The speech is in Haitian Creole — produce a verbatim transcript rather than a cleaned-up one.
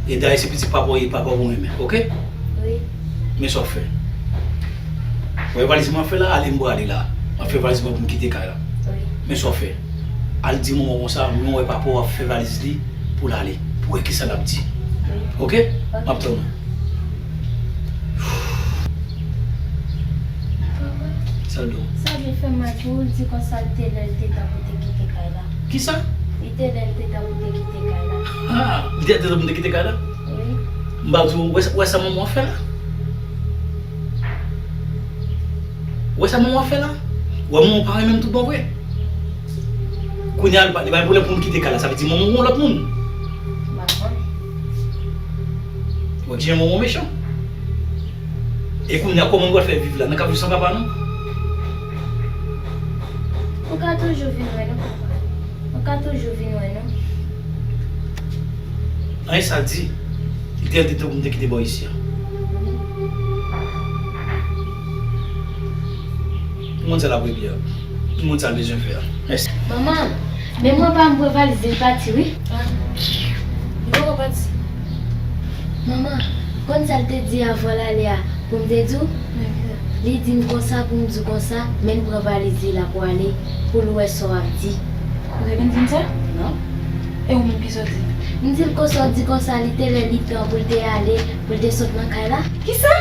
E dayè se pitit papa w ye, papa w ou renmen, oke? Wi. Men sa w fè. Wè valiz mwen ap fè la, ale m prale la. M ap fè valiz mwen pou m kite kay la. Wi. Men sa w fè. Al di manman w konsa, mwen wè papa w ap fè valiz li pou l ale. Pou wè kisa l ap di. Wi. Oke? Oke. M ap tann ou. Sa l di w? Sa vin fè m mal pou ou, l di konsa l te lè l te tan pou te kite kay la. Kisa? Li te lè l te tan pou te kite kay la. Ah, li te lè l te tan pou te kite kay la? Wi. M pa di w, wè sa, wè sa manman w ap fè la? Wè sa manman w ap fè la? Wè manman w pa renmen m tout bon vre? Kounye a, li pa, li pa gen pwoblèm pou m kite kay la, sa vle di manman w yon lòt moun. M pa konn. Wè kijan manman w mechan. E kounye a, kòman nou pral fè viv la? Nou ka viv san papa nou? Ou ka toujou vin wè nou, papa. Ou ka toujou vin wè nou. Anyen sa l di, li te, li te, li te kite bò isi a. Ou konn sa l ap regle a. Ou konn sa l bezwen fè a. Mèsi. Manman, men mwen pa m pran valiz li, l pati wi. Ah, li poko pati. Manman, konn sa l te di avan l ale a pou m te di w? Li di m konsa pou m di w konsa, men l pran valiz li l ap prale pou l wè sa w ap di. Ou te vin di m sa? Non. E ou menm kisa w di? M di l konsa w di konsa, li te lè li tan pou l te ale, pou l te sot nan kay la. Kisa?